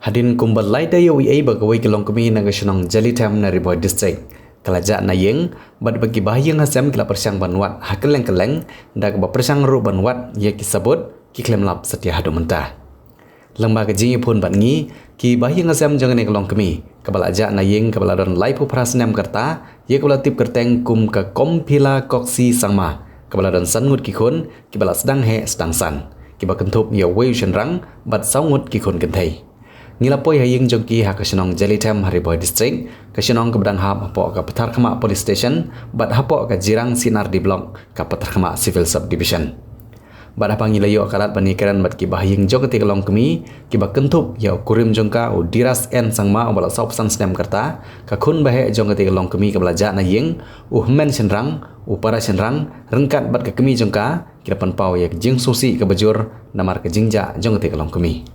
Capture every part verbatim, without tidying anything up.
Hadien kumba lai taïew ei ei ba kawei ka longkmie na ka shnong Jalithem na Ri Bhoi District ka la jah na ïing, bad ba ki bahaïing hasem ki la pyrshang ban wad ha kylleng kylleng, da kaba pyrshang ruh ban wad ïa ki sabut, ki khlem lap satia haduh mynta. Lyngba ka jingïaphone bad ngi, ki bahaïing hasem jong kane ka longkmie kaba la jah na ïing kaba la don laiphew phra snem ka rta, ïa kaba la tip kyrteng kum ka Komphila Koksi Sangma, kaba la don san ngut ki khun, kiba la sdang heh sdang san, kiba kynthup ïa uwei u shynrang bad saw ngut ki khun kynthei. Ngi la poi ha ïing jong ki ha ka shnong Jalithem ha Ri Bhoi District, ka shnong kaba dang hap hapoh ka Patharkhmah Police Station bad hapoh ka Jirang C and R D Block ka Patharkhmah Civil Subdivision. Bad haba ngi la ïoh ka lad ban ïakren bad ki bahaïing jong kata ka longkmie, kiba kynthup ïa u kurim jong ka u Diras N Sangma uba la sawphew san snem ka rta, ka khun baheh jong kata ka longkmie kaba la jah na ïing, u hynmen shynrang, u para shynrang, ryngkat bad ka kmie jong ka, ki la pynpaw ïa ka jingsngewsih kaba jur namar ka jingjah jong kata ka longkmie.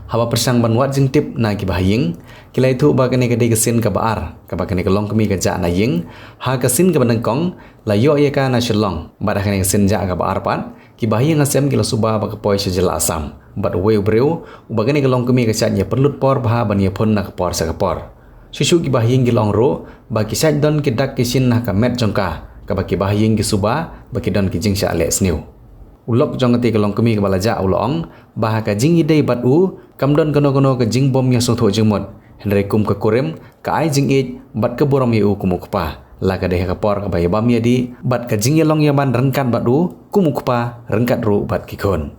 Haba pyrshang ban wad jingtip na ki bahaïing, ki la ïathuh ba kane ka dei ka sien kaba ar kaba kane ka longkmie ka jah na ïing. Ha ka sien kaba nyngkong la ïoh ïa ka na Shillong, bad ha kane ka sien jah kaba ar pat, ki bahaïing hasem ki la suba ba ka poi sha jylla Assam bad uwei u briew uba kane ka longkmie ka shait ïa pynlut por bha ban ïaphone na ka por sha ka por. Shuh shuh ki bahaïing ki la ong ruh ba ki shait don ki dak ki shin ha ka met jong ka, kaba ki bahaïing ki suba ba ki don ki jingshah leh sniew. U lok jong kata ka longkmie kaba la jah u la ong ba ha ka jingïadei bad u kam don kano kano ka jingbym ïasngewthuh jingmut, hynrei kum ka kurim ka ai jingïeit bad ka burom ïa u kum u kpa, la ka dei ha ka por kaba ïabam ïadih bad ka jingïalong ïaman ryngkat bad u kum u kpa ryngkat ruh bad ki khun.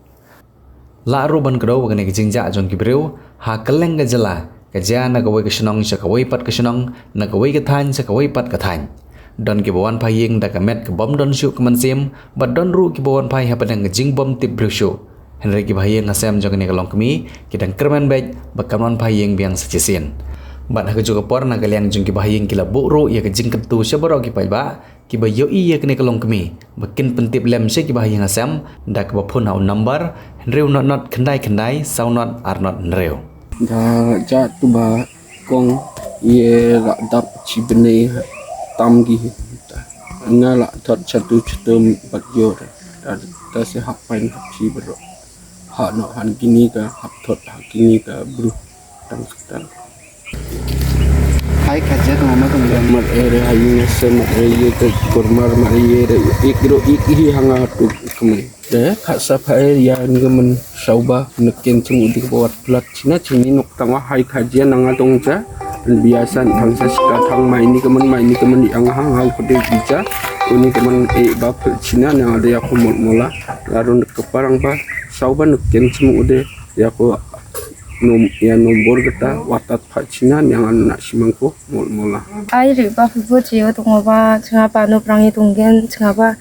Lah ruh ban kdew ba kane ka jingjah jong ki briew ha kylleng ka jylla ka jia na kawei ka shnong sha kawei pat ka shnong, na kawei ka thaiñ sha kawei pat ka thaiñ. Don kiba wan phai ïing da ka met ka bym don shuh ka mynsiem, bad don ruh kiba wan phai hapdeng ka jingbym tip briew shuh. Hynrei ki bahaïing hasem jong kane ka longkmie ki dang kyrmen beit ba kan wan phai ïing biang sa shisien. Bad ha kajuh ka por na ka liang jong ki bahaïing ki la buh ruh ïa ka jingkyntu sha baroh ki paidbah, kiba ïohi ïa kane ka longkmie ba kin pyntip lem sha ki bahaïing hasem da kaba phone ha u number hynriew not not khyndai khyndai saw not ar not hynriew. Da jah tu ba kong ïa la dap chi bnai tam gi. Nga la thot chatu chatu bad yor. Da da se hap pain hap chi bro. Ha no han kini ka hap thot ha kini ka bru. Tang tang. Hai ka jet mama tung jam. Mat ere hayu nese mat ere ye ke kurmar mat ere ye re ik ro ik hi hanga tu kemai. De kha sa pha ere ya ngemen sauba neken chung udik bawat plat china chini nuk tang wa hai ka jet nanga tung ja. Biasan thang sa sika thang mai ni kemen mai ni kemen yang hang hau kede bija. Uni kemen e ba plat china nang ada ya kumul mula. Larun keparang ba sauba neken chung ude ya ko nom ya nombor kita watat pha china yang anu nak simangko mul mula. Ai ri ba phu phu chi yo tung ba chinga pa no prang i tung gen chinga ba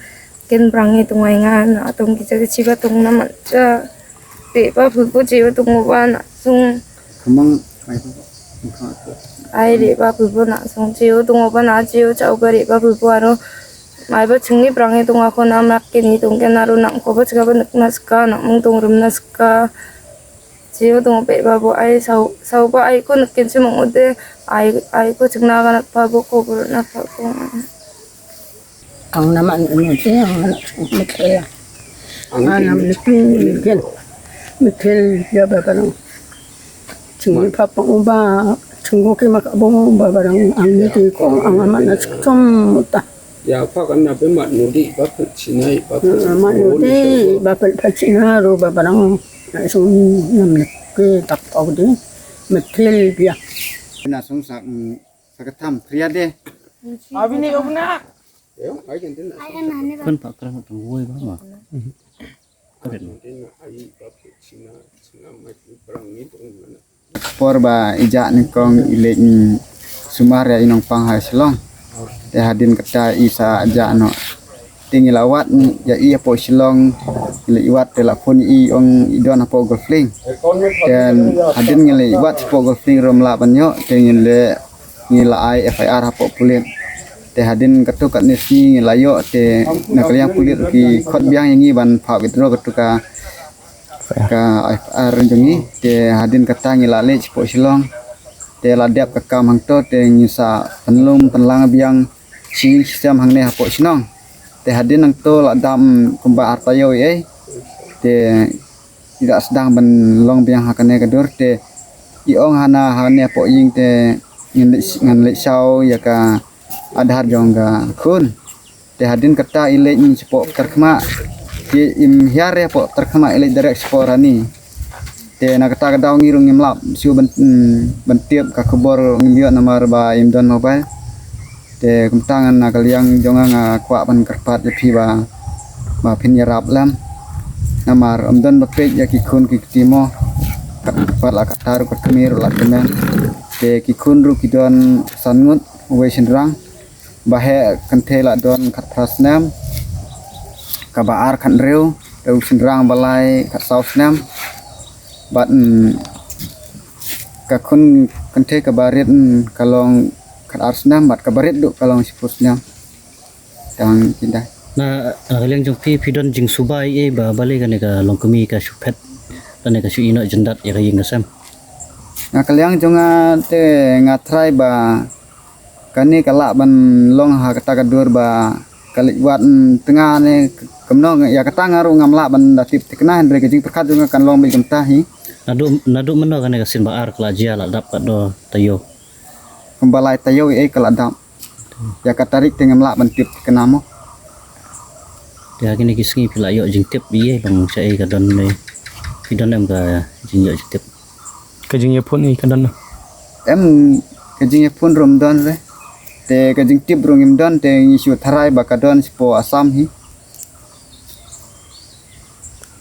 ken prang i tung ai nga na tung ki cha chi ba tung na man cha. Ri ba phu phu chi yo tung ba na sung. Kemang ai ba ai ri ba phu phu na sung chi yo tung ba na chi yo cha ba ri ba phu phu aro. Mai ba ching ni prang i tung ko na mak ken i tung ken aro nang ko ba chinga ba nak na ska nak mung tung rum na ska. Chiu tung pe ba bu ai sau sau ba ai ko nak kin chimang ude ai ai ko chingna ga nak pa bu ko bu nak pa ko. Ang naman ano ti ang anak mikhel. Ang anak mikhel mikhel mikhel ya ba ba nang. Ching pa pa uba ching ko ki mak bu ba ba nang ang ni ti ko ang amat na chum ta. Ya pa kan na pe mat nudi ba pe chinai ba pe mat nudi ba pe pa china ro ba ba nang. Sum nam lek ke tak pau de metrel bia. Na sung sa sa ka tham kriya de. Abini obna. Kun pa kra tang woi ba ma. Por ba ija ni kong ilek sumar ya inong pang ha Shillong. Te hadin kata isa aja no. Te ngi la wad ni ya i hapoh Shillong, ngi la i wad te la phone i ong i don hapoh Golf Link. Te hadin ngi la i wad hapoh Golf Link rom la ban ïoh te ngi la ngi la ai F I R hapoh pulit. Te hadin katu kat ni si ngi la ïoh te na ka liang pulit ki khot biang ïa ngi ban pha withdraw katu ka ka F I R jong ngi. Te hadin kata ngi la leit hapoh Shillong. Te la dep ka kam hangto te ngi sa pynlum pynlang biang. Shi shi sem hangne hapoh shnong. Te hadien nangto la dam kumba arta ïew ei. Te ida sdang ban long biang ha kane ka dur te Ki ong hana hane hapoh ïing te ngan leit, ngan leit shaw ïa ka Aadhaar jong ka khun. Te hadien kata i leit shapoh Tarkhmah. Ki im hiar ïa hapoh Tarkhmah, i leit direct shapoh Rani. Te na kata ka daw ngi ruh ngim lah shuh ban, mm, ban tip ka khubor, ngim ïoh namar ba im don mobile. Te kumta ngan na ka liang jong nga nga kwah ban kyrpad ïa phi ba, ba phin ïarap lem. Namar ym don ba peit ïa ki khun ki kti mo. Kat pat la kata ruh ka kmie ruh la kmen. Te ki khun ruh ki don san ngut, uwei shynrang. Ba heh kynthei la don khatphra snem. Kaba ar khathynriew, te u shynrang ba lai khatsaw snem. Bad, mm, ka khun kynthei kaba rit, mm, ka long khatar snem, bad kaba rit ruh ka long shiphew snem. Tang kynda. Na, na ka liang jong phi, phi don jingsuba ei ei ba balei kane ka longkmie ka shu phet, kane ka shu ïehnoh jyndat ïa ka ïing ka sem? Na ka liang jong nga te nga tharai ba kane ka lah ban long ha kata ka dur ba ka leit wad, mm, tnga ne kumno, ïa kata nga ruh ngam lah ban da tip thikna, hynrei ka jingpyrkhat jong nga kan long beit kumta hi. Naduh, naduh mynno kane ka sien ba ar ka la jia, la dap katno taïew? Kumba lai taïew ei ei ka la dap. Ïa ka tarik te ngam lah ban tip thikna mo. Te ha kine ki sngi phi la ïoh jingtip ei ei bang shaei ka don ne? Phi don em ka jingïoh jingtip? Ka jingïaphone ei ka don? Em, ka jingïaphone ruh ym don re. Te ka jingtip ruh ngim don, te ngi shu tharai ba ka don shapoh Assam hi.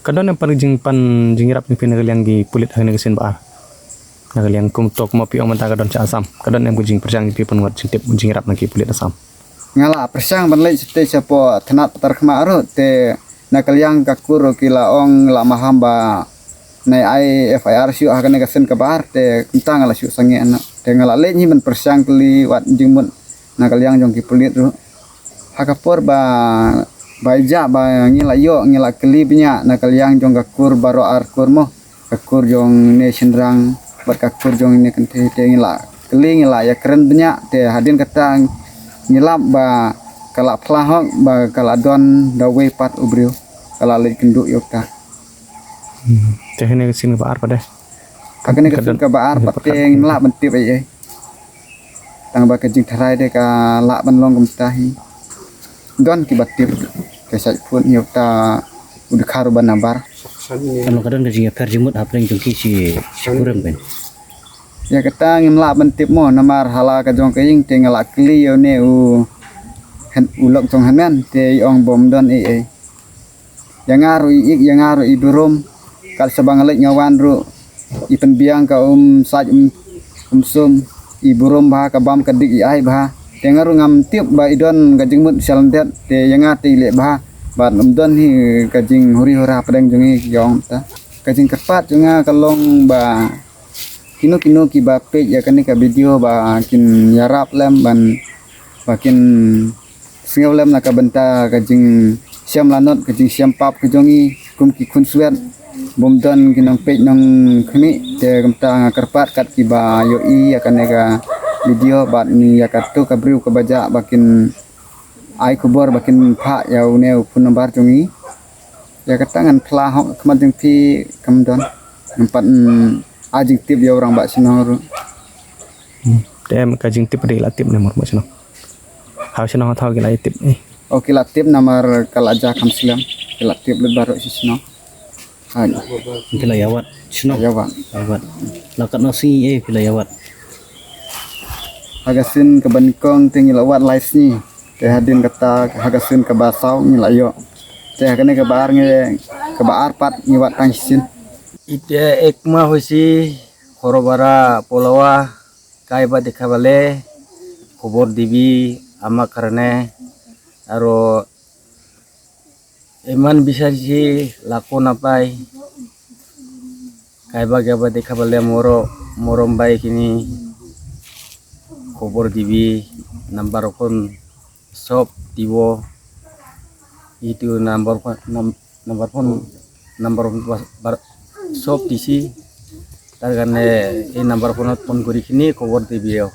Ka don em pat ka jingpan jingïarap jong phi na ka liang ki pulit ha kane ka sien ba ar? Na ka liang kum to kumba phi ong mynta ka don sha Assam. Ka don em ka jingpyrshang jong phi ban wad jingtip, jingïarap na ki pulit Assam? Nga la pyrshang ban leit shatei shapoh thanat Tarkhmah ruh, te na ka liang ka kur ruh ki la ong la maham ba nai ai F I R shuh ha kane ka sien kaba ar, te kumta nga la shu sangeh noh. Te nga la leit hi ban pyrshang kylli wad jingmut na ka liang jong ki pulit ruh. Ha ka por ba, ba ïa ba ngi la ïoh, ngi la kylli bniah na ka liang jong ka kur baroh ar kur mo. Ka kur jong ine shynrang bad ka kur jong ine kynthei, te ngi la kylli, ngi la ïakren bniah, te hadien kata ngi lap ba ka la phla hok ba ka la don da uwei pat u briew, ka la leit kynduh ïa uta. Hmm. Te ha kane ka sien kaba ar pat de? Ha kane ka sien kaba ar pat te ngim lah ban tip ei ei. Tang ba ka jingtharai de ka lah ban long kumta hi. Don kiba tip, ka shait phone ïa uta u dkhar u ba nabar. Ka long ka don ka jingïapher jingmut hapdeng jong ki shi, shi kurim kan? Ïa kata ngim lah ban tip mo, namar ha la ka jong ka ïing te nga la kylli ïa une u, u lok jong hynmen, te i ong ba ym don ei ei. Ïa nga ruh i ïeit, ïa nga ruh i burom. Kat shaba nga leit nga wan ruh, i pynbiang ka um sait um, um sum, i burom bha, ka bam ka dik i ai bha. Te nga ruh ngam tip ba i don ka jingmut shalyndet, te ïa nga te i leh bha. Bad ym don hi ka jinghuri hura hapdeng jong ngi, ki ong ta. Ka jingkyrpad jong nga ka long ba kino kino kiba peit ïa kane ka video ba kin ïarap lem ban, ba kin sngew lem na ka bynta ka jingshem lanot, ka jingshem pap ka jong ngi kum ki khun swet. Bym don ki nongpeit nongkhmih, te kumta nga kyrpad kat kiba ïohi ïa kane ka video bad ïa kato ka briew kaba jah ba kin ai khubor, ba kin phah ïa une u phone number jong ngi. Ïa kata ngan phla hok khmat jong phi kam don. Ngam pat, mm, ai jingtip ïa u rangbah shnong ruh. Hmm. Te em ka jingtip de la tip ne mor mo shnong? Haw shnong thaw ki la tip eh. Oh, ki la tip namar ka la ja kham slem. Ki la tip lut baroh shi shnong. Ai. Ki la ïa wad shnong. Ïa wad. Ïa wad. La katno sngi eh phi la ïa wad? Ha ka sien kaba nyngkong te ngi la wad lai sngi. Te hadien kata ha ka sien kaba saw ngi la ïoh. Te ha kane kaba ar ngi, kaba ar pat ngi wad tang shisien. Ite ekma hoisi Khorobara Polawa, kaiba dekha bale, khobor dibi, ama karne, aro iman bisarisi lako napai, kaiba kaiba dekha bale moro, morom bai kini, khobor dibi, number phone, sob dibo, itu number phone, num-, number phone, number phone bar, sob disi, tar kane, eh, number phone phone guri kini, khobor dibi yo.